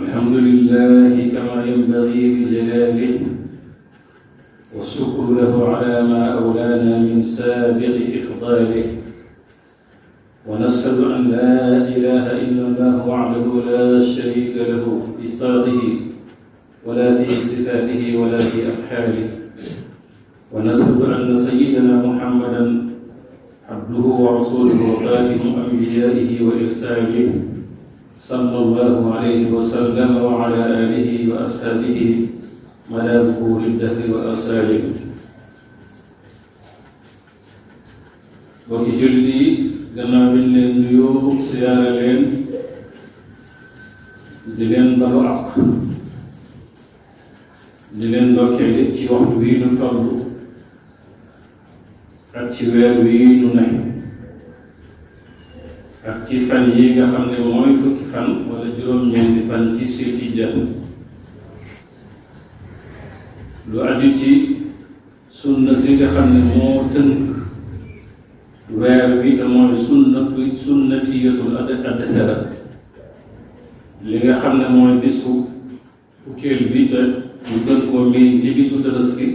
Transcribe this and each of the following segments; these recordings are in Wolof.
الحمد لله كما ينبغي لجلاله والشكر له على ما أولانا من سابق إفضاله ونشهد أن لا إله إلا الله وحده لا شريك له في صفاته ولا في صفاته ولا في أفعاله ونشهد أن سيدنا محمدا عبده ورسوله وخاتم أنبيائه وإرساله صلى الله عليه وسلم وعلى آله وأصحابه مدى ظهور الدهر وآثاره bokki jullit yi gannaaw bi ñu leen nuyoo siyaare leen di leen balu àq di leen ndokkeel ci waxtu bii nu toll ak ci weer wi nu nekk ak ci fan yi nga xam ne mooy fukki fan wala juróom-ñeenti fan ci Zulhijja lu aju ci sunna si nga xam ne moo tënk weer wi te mooy sunnatiyatul adha li nga xam ne mooy bisu fukkeel bi te ñu gën koo miin ci bisu Tabaski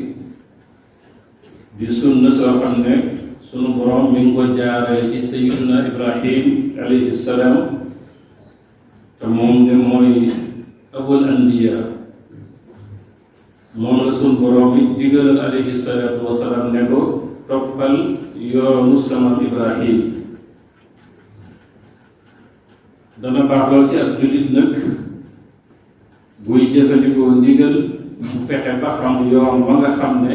di sunna soo xam ne sunu borom mi ngi ko jaaree ci sayyiduna Ibrahim alayhi salaam te moom de mooy abul anbiya moom la sunu borom mi digalal alayhi salaatu wa salaam ne ko toppal yoonu sama Ibrahim dana baax lool ci ab jullit nag buy jëfandikoo ndigal mu fexe ba xam yoon ba nga xam ne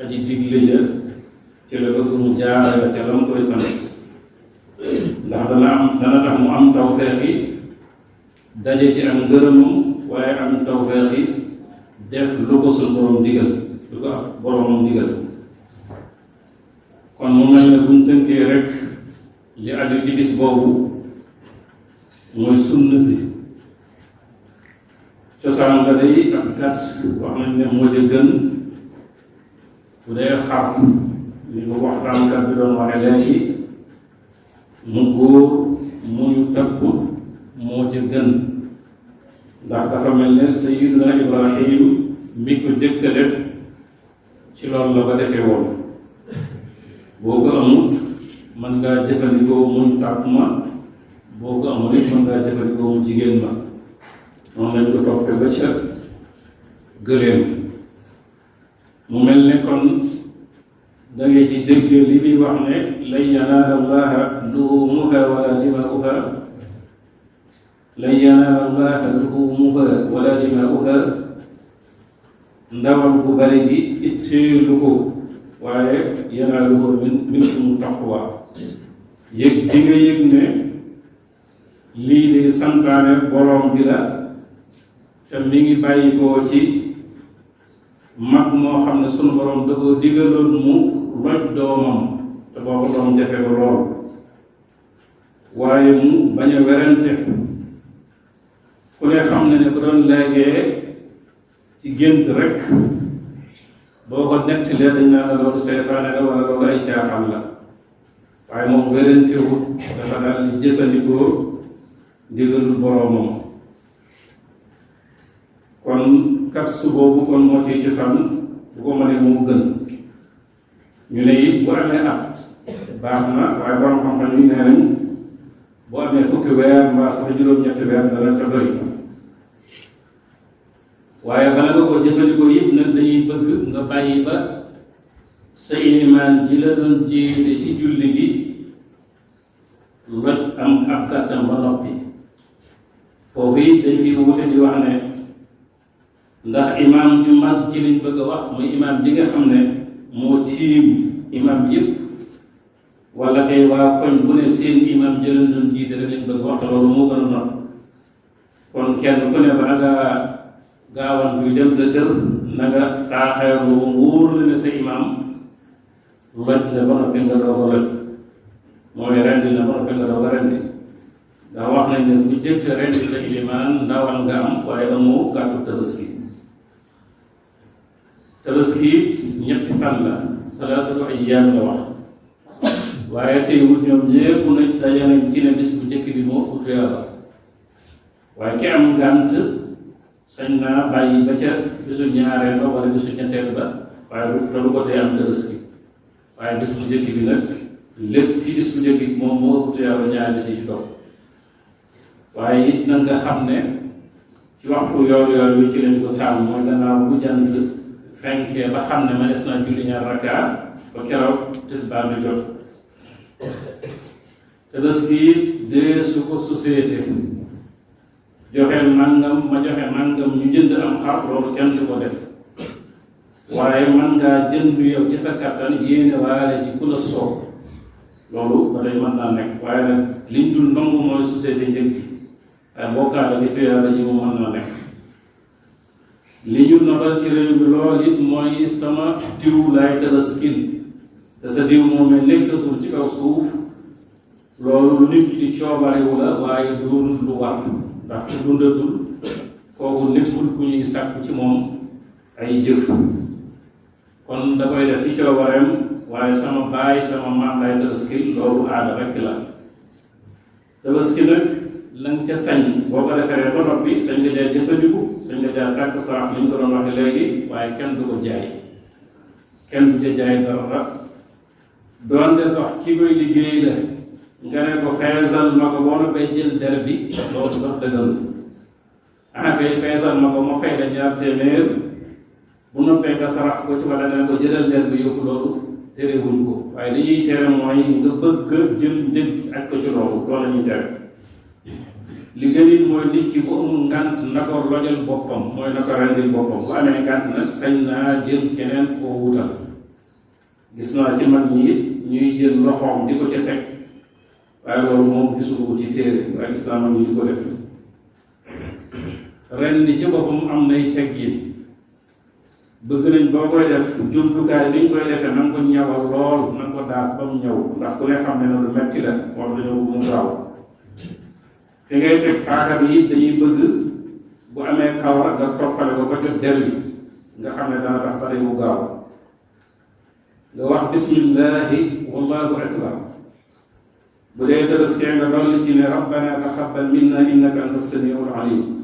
aji digle ja ci la bëgg mu jaarale ca la mu koy sant ndax dana tax mu am tawfeex yi daje ci am ngërëmam waaye am tawfeex yi def lu ko suñ borom digal lu ko ab boromam digal kon mu mel ne buñ tënkee rek li aju ci bis boobu mooy sunna si cosaan la day ab gàtt wax nañ ne moo ca gën bu dee xar li ko waxtaankat bi doon waxe léegi mu góor mu ñu tëbb moo ca gën ndax dafa mel ne Sayyiduna Ibrahim mi ko jëkk a def ci loolu la ko defee woon boo ko amut mën ngaa jëfandikoo muñ tàpp ma boo ko amul it mën ngaa jëfandikoo mu jigéen ma noonu lañ ko toppee ba ca gëléem mu mel ne kon da ngay ci dégg li muy wax ne lan yanaala llaaha luhuumuha wala dimaa'uha lan yanaala llaaha luhuumuha wala dimaa'uha ndawal bu bari bi itteelu ko waaye yanaaluhu minkum taqwa yëg di nga yëg ne lii de santaane borom bi la te mi ngi bàyyi koo ci mag moo xam ne sunu borom da ko digaloon mu loj doomam te boobu doom jafe ko lool waaye mu bañ a werante ku ne xam ne ku doon léegee ci gént rek boo ko nettalee dañ naa la loolu seytaane la wala loolu ay caaxaan la waaye moom wérantewut dafa daal di jëfandikoo ndigalul boroomam kon kat su boobu kon moo ciy cosaan bu ko mënee moo gën ñu ne it bu amee at baax na waaye borom xam-xam yi nee nañ bu amee fukki weer mbaa sax juróom-ñetti weer dana ca doy waaye bala nga ko jëfandikoo yëpp nag dañuy bëgg nga bàyyi ba sa ilimaan ji la doon jiite ci julli gi loj am ab gàttam ba noppi foofu it dañ fi wute di wax ne ndax imaam ju mag ji lañ bëgg a wax muy imaam ji nga xam ne moo tiim imaam yëpp wala kay waa koñ bu ne seen imaam jëlan doon jiite rek lañ bëgg wax te loolu moo gën a not kon kenn ku ne ba nga gaawan buy dem sa kër na nga taaxeerlu wóor la ne sa imaam loj na ba noppi nga doog a loj mooy rendi na ba noppi nga doog a rendi ndax wax nañ ne bu jëkk rendi sa ilimaan ndawal nga am waaye amoo gàttu tabaski ñetti fan la salaasatu ayyaam la wax waaye teewul ñoom ñépp nañ daje nañ ci ne bis bu njëkk bi moo ëpp tuyaaba waaye ki am ngànt sañ naa bàyyi ba ca bisu ñaareel ba wala bisu ñetteel ba waaye du ko tee am Tabaski waaye bis bu njëkk bi nag lépp ci bis bu njëkk bi moom moo ëpp tuyaaba ñaari bis yi ci topp waaye it nag nga xam ne ci waxtu yooyu ci lañ ko taam mooy gannaaw bu jant fenkee ba xam ne ma des naa julli ñaar rakkaa ba keroog tisbaar bi jot Tabaski dee su ko société joxe nangam ma joxe nangam ñu jënd am xar loolu kenn du ko def waaye man ngaa jënd yow ci sa kattan yéene waale ci ku la soob loolu ba day mën naa nekk waaye nag liñ dul nangu mooy société njëg bi waaye bokkaale ci tuyaaba ji mu mën naa nekk li ñu notal ci réew bi lool it mooy sama diw laay Tabaskil te sa diw moom nekkatul ci kaw suuf loolu lu nit di coobarewu la waaye doonul lu war ndax ci dundatul kooku nekkul ku ñuy sàkku ci moom ay jëf kon da koy def ci coobareem waaye sama baay sama maam lay Tabaskil loolu aada rekk la Tabaski nag la nga ca sañ boo ko defee ba noppi sañ nga jaay jëfandiku sañ nga jaay sàkk sarax li ñu ko doon waxe léegi waaye kenn du ko jaay kenn du ca jaay dara doonte sax ki koy liggéey la nga ne ko feesal ma ko boo noppee jël der bi loolu sax dëggal kay feesal ma ko ma fay la ñaar téeméer bu noppee nga sarax ko ci wala nga ko jëlal der bi yóbbu loolu terewuñ ko waaye li ñuy tere mooy nga bëgg jël njëg ak ko ci loolu la ñuy tere li gën it mooy nit ki bu amul ngànt na ko lojal boppam mooy na ko rendil boppam bu amee ngànt nag sañ naa jël keneen koo wutal gis naa ci mag ñi it ñuy jël loxoom di ko ca teg waaye loolu moom gisuma ci téere waaye gis naa mag ñi di ko def ren ni ci boppam am nay teggin bëgg nañ boo koy def jumtukaay bi ñu koy defee na nga ko ñawal lool na nga ko daas ba mu ñëw ndax ku ne xam ne lu metti la war dañoo bu mu gaaw fi ngay teg paaka bi dañuy bëgg bu amee kawar nga toppale ko ba jot der bi nga xam ne dana tax pare mu gaaw nga wax bismillahi wallahu akbar bu dee Tabaski nga dolli ci ne rabbana taxabbal minna innaka anta samiul alim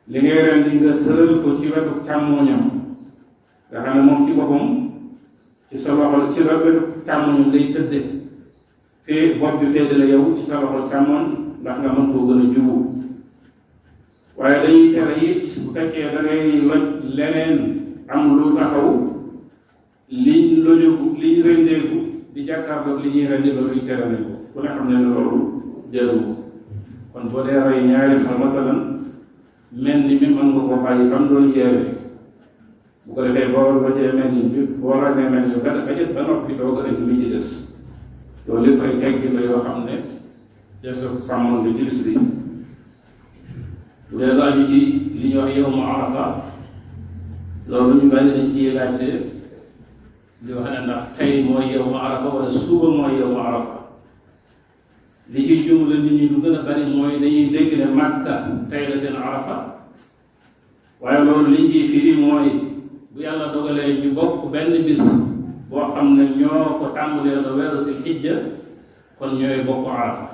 li ngay rendi nga tëral ko ci wetu càmmoñam nga xam ne moom ci boppam ci sa loxo ci wetu càmmoñam lay tëdde fii bopp bi féetale yow ci sa loxo càmmoñ ndax nga mën koo gën a jubu waaye dañuy tere it bu fekkee da ngay loj leneen am lu taxaw liñ lojogu liñ rendeeku di jàkkaarloog li ñuy rendi loolu ñu tere nañ ko ku ne xam ne ne loolu jëru kon boo dee rey ñaari xar masalan mel ni mi mën nga ko bàyyi fam doon yeewee bu ko defee boo lojee mel ni bi boo ragee mel ni ba jët ba noppi doo ko indi li ci des loolu lépp ay teggi la yoo xam ne jeeso sàmmoon bi ci bis bi bu dee laaju ci li ñuy wax yawmu Arafa loolu ñu bari dañ ciy laajte di wax ne ndax tey mooy yawmu Arafa wala suba mooy yawmu Arafa li ciy jumla nit ñi lu gën a bari mooy dañuy dégg ne Makka tey la seen Arafa waaye loolu liñ ciy firi mooy bu yàlla dogalee ñu bokk benn bis boo xam ne ñoo ko tàmbalee la weeru si Hijja kon ñooy bokk Arafa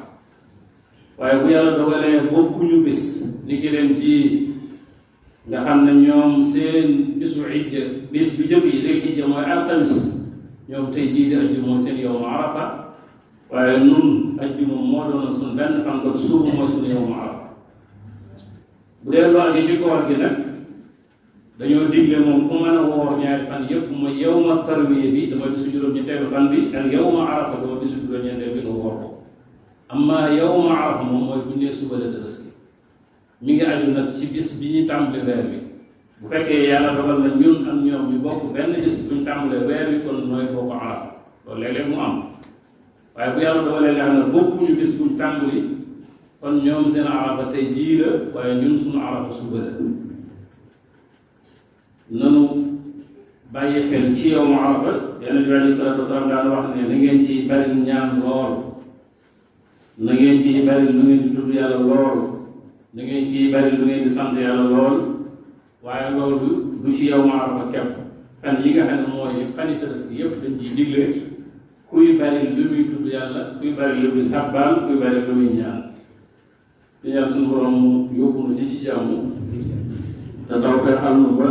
waaye bu yàlla dogalee bokkuñu bis ni ki leen ji nga xam ne ñoom seen bisu Hijja bis bi jëkk yi seen Hijja mooy alxamis ñoom tey jii di ajju mooy seen yawmu Arafa waaye nun ajjuma moo doonoon suñ benn fan kon suubu mooy suñu yawmu Arafa bu dee loo gi ci koor gi nag dañoo digle moom ku mën a woor ñaari fan yëpp mooy yawma tarwiya bi dama bisu juróom-ñetteelu fan bi ak yawma Arafa dama bisu juróom-ñetteelu bi nga woor ko amma yawma Arafa moom mooy bu ñu nee suba la Tabaski mi ngi aju nag ci bis bi ñu tàmbali weer bi bu fekkee yàlla dogal na ñun ak ñoom ñu bokk benn bis bu ñu tàmbalee weer bi kon mooy bokk Arafa loolu léeg-léeg mu am waaye bu yàlla dogalee nga xam ne bokkuñu bis bu ñu tàmbali kon ñoom seen Arafa tey jii la waaye ñun suñu Arafa suba la nanu bàyyi xel ci yawmu Arafa Yonent bi alayhi salaatu wa salaam daan wax ne na ngeen ci bari ñaan lool na ngeen ci bari lu ngeen di tudd yàlla lool na ngeen ci bari lu ngeen di sant yàlla lool waaye loolu du ci yawmu Arafa képp fan yi nga xam ne mooy fani Tabaski yëpp dañ ciy digle kuy bari lu muy tudd yàlla kuy bari lu muy sàbbaal kuy bari lu muy ñaan di ñaan suñu borom yóbbu nu ci jàmm te daw feexal nu ba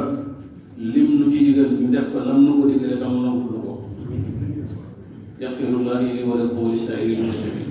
lim nu ci digal ñu def ko nam nu ko digalee tam nangul nu ko yaxfirullahi li wa lakum wa li saa'iril muslimin